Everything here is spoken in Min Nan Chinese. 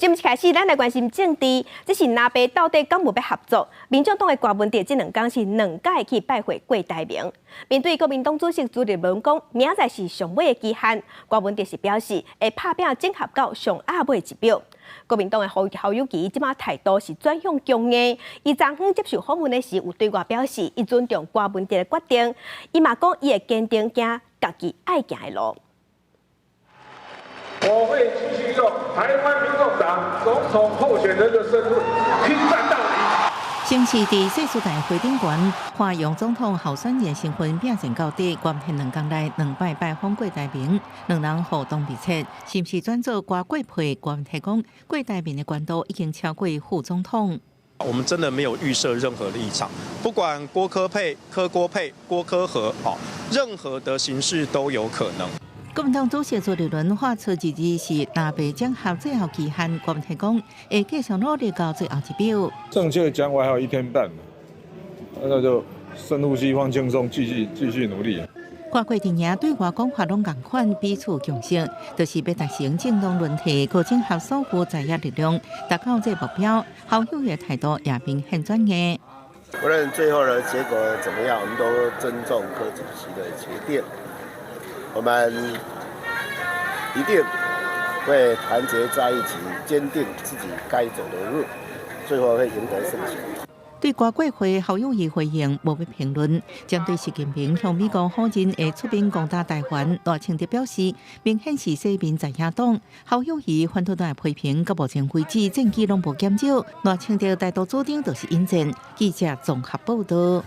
今日開始，咱來關心政治。這是藍白到底敢有欲合作？民眾黨的柯文哲這兩工是兩擺去拜會郭台銘。面對國民黨主席朱立倫講，明仔載是上尾的期限，柯文哲是表示會拍拚整合到上暗尾一票。國民黨的侯友宜這馬態度是轉向強硬。伊昨昏接受訪問的時，有對外表示，伊尊重柯文哲的決定。伊嘛講，伊會堅定行家己愛行的路。我會繼續用台灣民眾黨總統候選人的身份拼戰到底。先是佇世俗大會頂懸，花用總統候選人身份拼戰到底，關鍵兩工內兩擺拜訪郭台銘，兩人互動密切，是毋是轉做郭郭配？郭文提講，郭台銘的懸度已經超過副總統。我們真的沒有預設任何立場，不管郭柯配、柯郭配、郭柯合，任何的形式都有可能。國民黨主席朱立倫發出一日是藍白整合最後期限，郭文提講會繼續努力到最後一票。正確講，我還有一天半，那就深呼吸，放輕鬆，繼續繼續努力。郭郭陣營對外講法攏仝款，彼此共識，就是欲達成政黨輪替，閣整合所有在野力量，達到這個目標。侯友宜態度也明顯轉硬。無論最後的結果怎麼樣，我們都尊重柯主席的決定。我們一定會團結在一起，堅定自己該走的路，最後會贏得勝選。對郭郭會侯友宜回應無欲評論，針對習近平向美國否認會出兵攻打台灣，賴清德表示明顯是洗面在野黨。侯友宜反對黨批評，到目前為止證據攏無減少。賴清德台獨主張就是引戰。記者綜合報道。